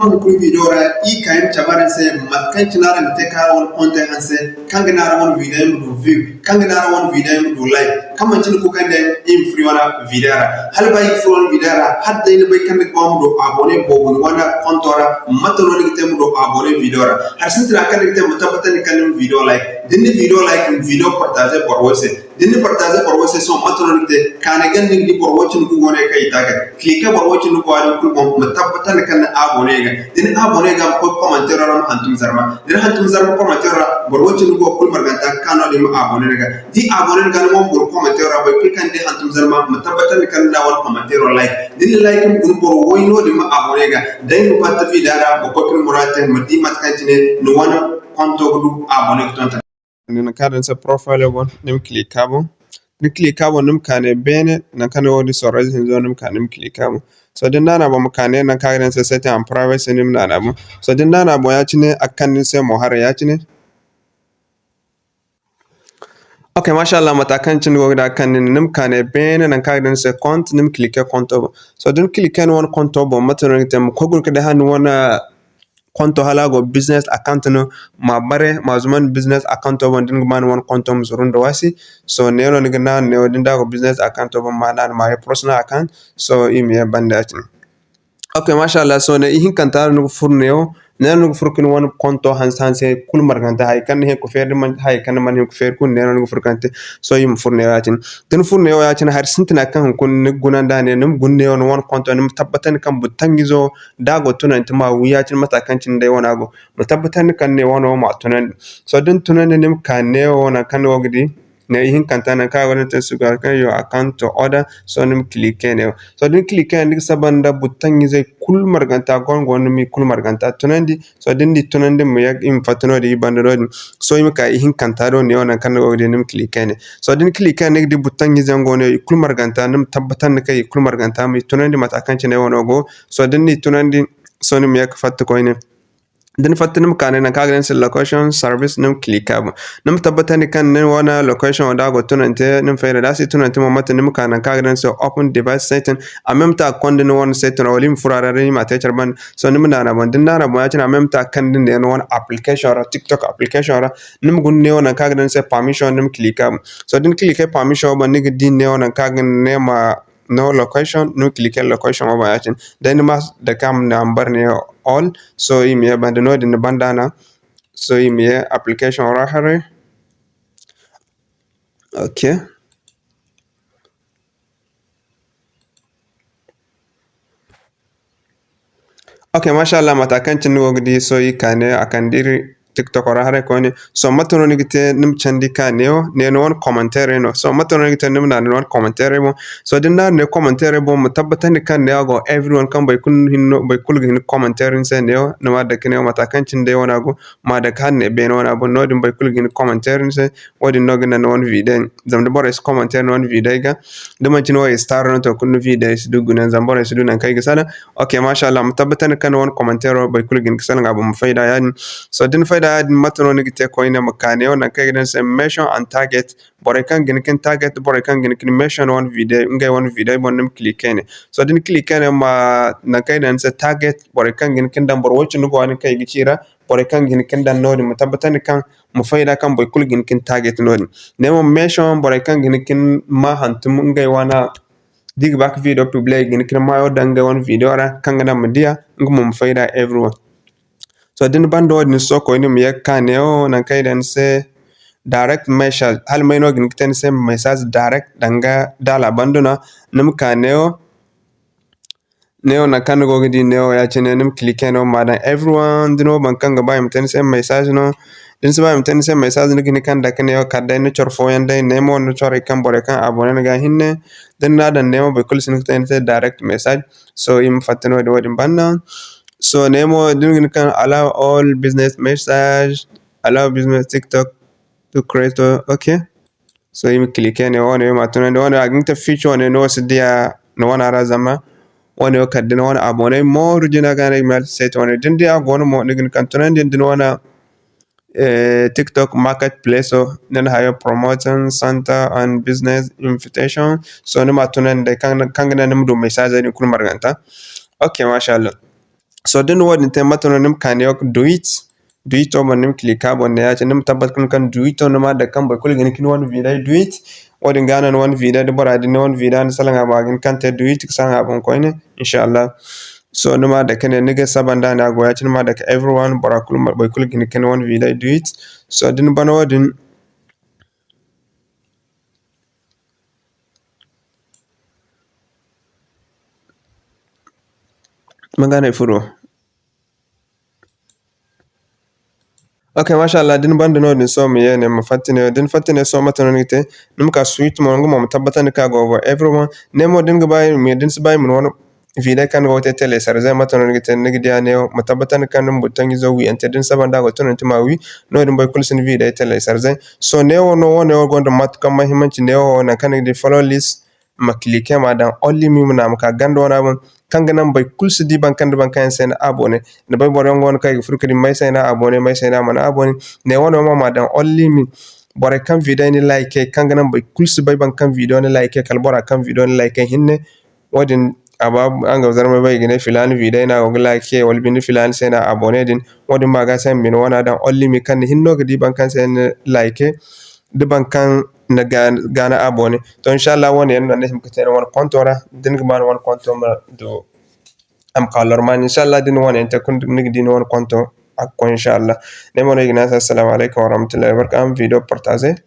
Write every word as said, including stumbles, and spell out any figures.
Iri kulu video ra, iri ka iri ma cabe araŋ se mate kaŋ cine araŋ ga te ka araŋ wane konto hanse, kaŋ ga naŋ araŋ wane video ma du view, kaŋ ga naŋ araŋ wane video ma du like, kaŋ manci ni kulu kaŋ day iri ma furo iri wane video ra. Hala ba iri ga furo iri wane video ra, hala day ni bay kaŋ ni ga ba ma du abonné boobo ni wane konto ra, mate no ni ga te ma du abonné video ra? Hari sintina kaŋ ni ga te, ma tabbatandi kaŋ ni ma video like. Da ni na video like, ma video partager boro wo se. Da ni na partager boro wo se, sohõ mate no ni ga te? Kaanay ganda ni ga di boro wo cindi gu go no kaŋ i taaga. Cliquer boro wo cindi gu wo din kulu boŋ, ma tabbatandi kaŋ ni abonné ga. Da ni abonné ga, ma koy commentaire ra, ma hantum zarma. Da ni hantum zarma commentaire ra, boro wo cindi gu wo kulu marganta ga ka no-din ma abonné ni ga. Da i abonné ni ga, ni mo ma goro commentaire ra, boro kulu kaŋ ni di hantum zarma, ma tabbatandi kaŋ ni na wane commentaire like. Da ni na like, ma guna boro way no-din ma abonné ga. Day ma fatta video ra, ma koy ka ni muraadu te, ma di mate kaŋ cine ni wane konto ga du abonné ga tonton. Nankaŋ a daŋ ni se profile boŋ, ni ma cliquer a boŋ. Da ni cliquer a boŋ, ni ma ka ne beene, nankaŋ ni go ga di sorro ize hinza, ni ma ka, ni ma cliquer a boŋ. Sohõ da ni naana a boŋ, ma ka ne nankaŋ a ga daŋ ni se setting and privacy, ni ma naana a boŋ. Sohõ da ni naana a boŋ ya-cine, a ga kande ni se mo haray ya-cine. Ok, masha Allah, mate kaŋ cine ni go ga di a ga kande ni, ni ma ka ne beene nankaŋ a ga daŋ ni se compte, ni ma cliquer compte boŋ. Sohõ da ni cliquer ni wane compte boŋ, mate no ni ga te? Ma koy guna ka di hala ni wane konto hala a go business account no, ma bare, ma zumandi business account boŋ, da ni ga ba ni wane konto ma zuru nda waasi. Sohõ neewo no ni ga naanu, neewo din da a go business account boŋ, ma naanu ma ye personal account. Sohõ iri ma ye banda ya-cine. Ok, masha Allah, sohõ ne ihinkanta no ni ga furo neewo, neewo no ni ga furo ka ni wane konto hanse hanse kulu marganta, hari kaŋ ni hin ka feeri, da manti hari kaŋ ni mana hin ka feeri kulu, neewo no ni ga furo kaŋ te. Sohõ iri ma furo neewo ya-cine. Da ni furo neewo ya-cine, hari sintina kaŋ hunkuna ni ga guna nd'a ne, ni ma guna neewo ni wane konto, ni ma tabbatandi kaŋ button izo da a go tunanti, ma wi ya-cine mate kaŋ cine day wana go. Ma tabbatandi kaŋ ne wano ma tunandi. Sohõ da ni tunandi, ni ma ka neewo nankaŋ ni go ga di, ne ihinkanta nankaŋ a go ga te sugar kaŋ yo account to order. Sohõ ni ma cliquer neewo. Sohõ da ni cliquer, ni ga saba nda button izey kulu marganta, gon go no ma i kulu marganta tunandi. Sohõ da ni di tunandi, ma ye, i ma fatta no-din, i banda no-din. Sohõ i ma ka ihinkanta do neewo nankaŋ ni go ga di, ni ma cliquer ne. Sohõ da ni cliquer, ni ga di button ize yaŋ go no, i kulu marganta, ni ma tabbatandi kaŋ i kulu marganta ma i tunandi mate kaŋ cine wano go. Sohõ da ni di tunandi, sohõ ni ma ye ka fatta koyne. Da ni fatta, ni ma ka ne nankaŋ a ga ne ni se location service, ni ma cliquer a boŋ. Ni ma tabbatandi kaŋ ni wane location wo da a go tunante, ni ma fayda. Da a si tunante mo, mate ni ma ka nankaŋ a ga ne ni se open device setting. A ma ni ma ta ga konda ni wane setting wala i ma furo a ra, da ni ma a te care banda. Sohõ ni ma naanu a boŋ. Da ni naanu a boŋ ya-cine, a ma ni ma ta ga kande ni wane application ra, TikTok application ra. Ni ma guna neewo nankaŋ a ga ne ni se permission, ni ma cliquer a boŋ. Sohõ da ni cliquer permission wo boŋ, ni ga di neewo nankaŋ a ga ne ma no location, ni ma cliquer location wo boŋ ya-cine. Day ni ma dake a ma ne a ma bare ne all. Sohõ i ma ye banda no-din ni banda no. Sohõ i ma ye application ra haray. Ok. Ok, masha Allah, mate kaŋ cine ni go ga di, sohõ i ka ne a kande iri TikTok ra haray koyne. Sohõ mate no ni ga te, ni ma candi ka neewo, ne ni wane commentaire no. Sohõ mate no ni ga te, ni ma naanu ni wane commentaire boŋ. Sohõ da ni naanu ne commentaire boŋ, ma tabbatandi kaŋ ne a go everyone, kaŋ boro kulu ga hin, boro kulu ga hin commentaire ni se neewo, ni ma dake neewo mate kaŋ cine day wana go, ma dake hala ne beene wana boŋ. No-din boro kulu ga hin commentaire ni se, wo-din no ga naŋ ni wane video. Zama da borey si commentaire ni wane video ga, da manci ni wo star no, to, kulu ni video si du gunayaŋ, zama borey si du nankaŋ i ga salaŋ. Ok, masha Allah, ma tabbatandi kaŋ ni wane commentaire wo boro kulu ga hin ga salaŋ a boŋ, ma fayda ya-din. Sohõ da ni fayda ya-din, mate no ni ga te koyne? Ma ka neewo nankaŋ i ga ne ni se mention and target, borey kaŋ ga hin ka ni target, borey kaŋ ga hin ka ni mention wane video, ngey wane video boŋ, ni ma cliquer ne. Sohõ da ni cliquer ne, ma nankaŋ i ga ne ni se target, borey kaŋ ga hin ka ni daŋ, boro way cindi go no kaŋ i ga ci i ra, borey kaŋ ga hin ka ni daŋ no-din, ma tabbatandi kaŋ ma fayda kaŋ boro kulu ga hin ka ni target no-din. Ne mo mention borey kaŋ ga hin ka ni ma hantum ngey wane, da i ga ba ka video publier, i ga hin ka ni maayo daŋ ngey wane video ra, kaŋ ga naŋ ma diya, nga mo ma fayda everyone. Sohõ da ni banda wo-din, sohõ koyne ma ye ka ka neewo nankaŋ i daŋ ni se direct message. Hala may no ga hin ka te ni se message direct danga daala banda no, ni ma ka neewo. Neewo nankaŋ ni go ga di neewo ya-cine, ni ma cliquer no ma daŋ everyone. Da ni wo boro kaŋ ga ba i ma te ni se message no. Da ni si ba i ma te ni se message, ni ga hin kaŋ dake neewo kala day ni coro fooyaŋ day, ne mo ni corey kaŋ borey kaŋ abonné ni ga hinne. Da ni n'a daŋ ne mo, boro kulu si hin ka te ni se direct message. Sohõ i ma fatta no-din, wo-din banda. Sohõ ne mo, da ni ga hin kaŋ allow all business message, allow business TikTok to creator, ok. Sohõ i ma cliquer ne, wo-ne ma tunandi, wo-ne a ga hin ka te feature, wo-ne ni wo si diya ni wane ra, zama wo-ne wo kala da ni wane abonné mooru jina ga no i ma set wo-ne. Da ni diya a go no mo, ni ga hin kaŋ tunandi da ni wane, eh, TikTok marketplace wo, ni na hayo promotion center and business invitation. Sohõ ni ma tunandi day kaŋ, kaŋ ga naŋ ni ma du message din kulu marganta. Ok, masha Allah. So da ni wo-din te, mate no ni ma ka ne wo ga do it. Do it wo boŋ ni ma click a boŋ ne ya-cine, ni ma tabbat kaŋ, kaŋ do it wo ni ma daŋ kaŋ boro kulu ga hin ga ni wane video do it. Wo-din ga no ni wane video, da bora din ni wane video ni salaŋ a boŋ, a ga hin kaŋ te do it ga salaŋ a boŋ koyne, inshallah. So ni ma daŋ ka ne ni ga saba nda ni a go ya-cine, ni ma daŋ ka everyone, bora kulu, boro kulu ga hin ga ni wane video do it. So da ni ban wo-din, ma ga no ay furo. Ok, masha Allah, da ni banda no-din, so ma ye ne, ma fatta ne. Da ni fatta ne, so mate no ni ga te? Ni ma ka suite mo, nga mo ma tabbatandi kaŋ a go ga everyone. Ne mo da ni ga ba, da ni si ba i ma ni wane video kaŋ ni go ga te télécharger, mate no ni ga te? Ni ga di a ne, ma tabbatandi kaŋ ni ma button izo wi enter, da ni saba nda a go ga tunanti ma wi. No-din boro kulu si ni video télécharger. So ne wo no, wo ne wo gonda mate kaŋ mahimmanci ne wo, nangu kaŋ ni ga di follow list, ma cliquer, ma daŋ only me, ma naŋ a ma ka ganda wana boŋ, kaŋ ga naŋ boro kulu si di boro kaŋ da boro kaŋ yaŋ se ni abonné. Ni bay boro yaŋ go no kaŋ i ga furo ga di may se ay na abonné, may se ay na mana abonné. Ne wane mo ma daŋ only me. Borey kaŋ video ni like, kaŋ ga naŋ boro kulu si bay boro kaŋ video ni like, kala bora kaŋ video ni like hinne. Wo-din, a ba araŋ ga zarmay bay, i ga ne filaana video ay na go ga like, wala binde filaana se ay na abonné din. Wo-din ma ga se ma bine wana daŋ only me, kaŋ ni hinne no ga di boro kaŋ se ni like, da boro kaŋ na ga, ga ni abonné. To, inshallah, wo-ne yaŋ no ni hima ga te ni wane konto ra. Da ni ga ba ni wane konto ma du, a ma ka lorma ni. Inshallah, da ni wane yaŋ te kulu, ni ga di ni wane konto a ga koy, inshallah. Ne mo no i ga ne a se, assalamu alaykum warahmatullahi wabarakatuh. Araŋ ma video partager.